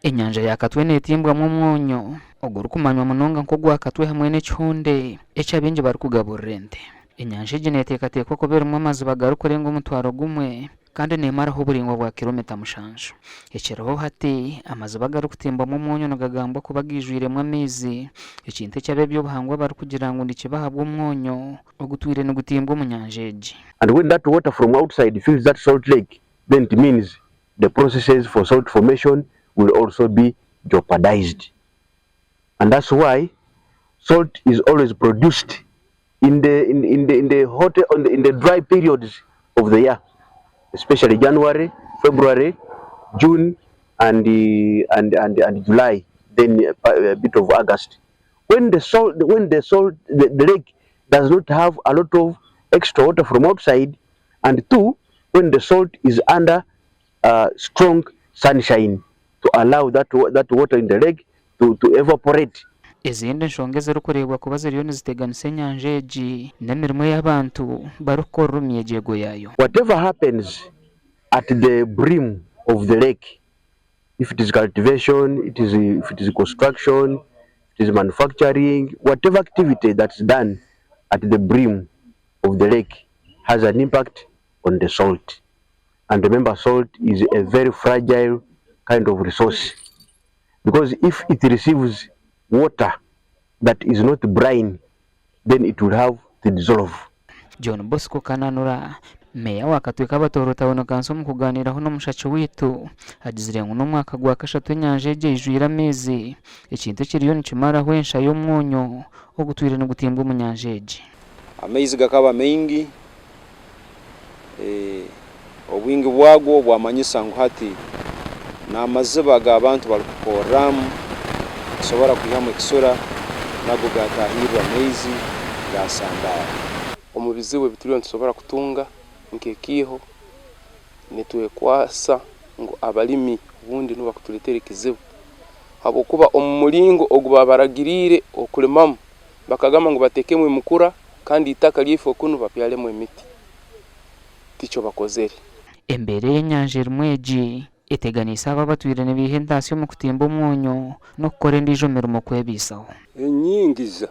Enyanja ya Katwe neetimbwamu omwonyo ogurikumanywa munonga nk'ogwa Katwe hamwe n'ekihunde eki abaingi barikugaburira ente. Enyanja egi neeteekateekwa kuba erimu amaziba garikurenga omutwaro gumwe kandi neemaraho oburaingwa bwa kiromita mushanju. Ekiriho hati, amaziba agarikutimbwamu omwonyo nigagambwa kuba gaijwiremu amaizi, ekintu eki ab'eby'obuhangwa barikugira ngu nikiba ahabw'omwonyo ogutwire nigutimbwa omu nyanja egi. And when that water from outside fills that salt lake, then it means the processes for salt formation will also be jeopardized and that's why salt is always produced in the in, in the in the hot in the, in the dry periods of the year especially January, February, June and and and, and July then a, a bit of August when the salt when the salt the, the lake does not have a lot of extra water from outside and 2 when the salt is under strong sunshine to allow that that water in the lake to to evaporate. Ezindi nshonga ezirikureebwa kuba ziriyo niziteganisa enyanja egi n'emirimo ei abantu barikukorera omu myegyeego yaayo. Whatever happens at the brim of the lake if it is cultivation, it is if it is construction, if it is manufacturing, whatever activity that's done at the brim of the lake has an impact on the salt and remember salt is a very fragile kind of resource because if it receives water that is not brine then it will have to dissolve. John Bosco Kananura, Meeya wa Katwe Kabatooro Town Council omu kugaaniiraho n'omushaki waitu agizire ngu n'omwaka gwa kashatu enyanja egi eijwire amaizi ekintu ekiriyo nikimaraho ensha y'omwonyo ogutwire nigutimbwa omu nyanja egi. Amaizi gakaba maingi, obwingi bwagwo bwamanyisa ngu hati n'amaziba ag'abantu barikukorramu kusobora kwihamu ekisura nago gaatahirra amaizi gaasandaara. Omu bizibu ebi turiyo nitusobora kutunga nk'ekiiho, nitwekwasa ngu abalimi obundi nibo bakutuleetera ekizibu habwokuba omu mulingo ogu baabaragiriire okulimamu, Bakagamba ngu batekemu emikura kandi itaka lyaife kunu babyalemu emiti. Tikyo bakozere. Embeera ey'enyanja erimu egi eteganiise abo abatwire nibaiha entaasya omu kutimba omwonyo n'okukora endiijo mirimo kwebaisaho. Enyingiza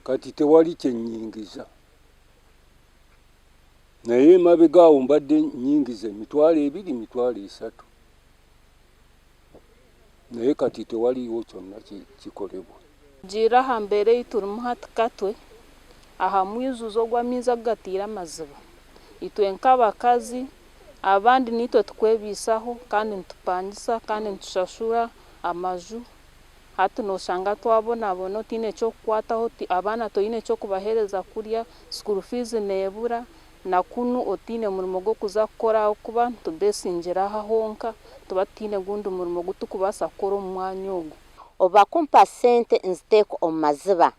kati tewali kyenyingiza naye emabega awo mbadde nyingiza emitwalo ebiri emitwalo esatu. Naye kati tewaliiwo kyonna kikolebwa. Kurugiirira aha mbeera ei turimu hati Katwe, aha mwijuzo gw'amaizi agu gataire amaziba, itwe nk'abakazi abandi naitwe tukwebaisaho kandi nitupangisa kandi nitushashura amaju, hati noshanga twabonabona otaine ky'okukwataho, abaana toine ky'okubaheereza kurya, school fees neebura, Na kunu otaine murimo gw'okuza kukora ahabw'okuba nitubeesingira aha honka, nituba tutaine gundi murimo ogu turikubaasa kukora omu mwanya ogu. Obu bakumpa sente nziteeka omu maziba,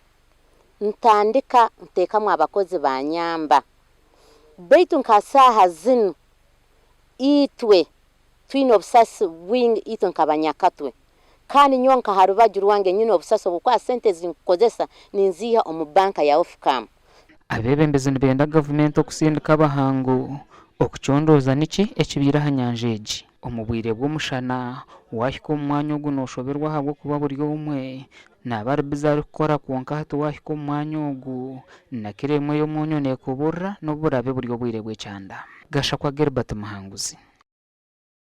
ntandika nteekamu abakozi banyamba. Baitu nka saaha zinu itwe twine obusasi bwingi itwe nk'abanyakatwe. Kandi nyowe nka ha rubaju rwange nyine obusasi obw'okuba sente ezi nkukozesa ninziiha omu banka ya Ofcam. Abeebembezi nibenda gavumenti okusindika abahangu okucondooza niki ekibaire aha nyanja egi. Omu bwire bw'omushana, waahika omu mwanya ogu nooshoberwa ahabw'okuba buri omwe naaba ari bize arikukora kwonka hati waahika omu mwanya ogu na kiro emwe ey'omwonyo neekuburira n'obu buraabe buri obwire bw'ekyanda. Gashakwa Gilbert Muhanguzi.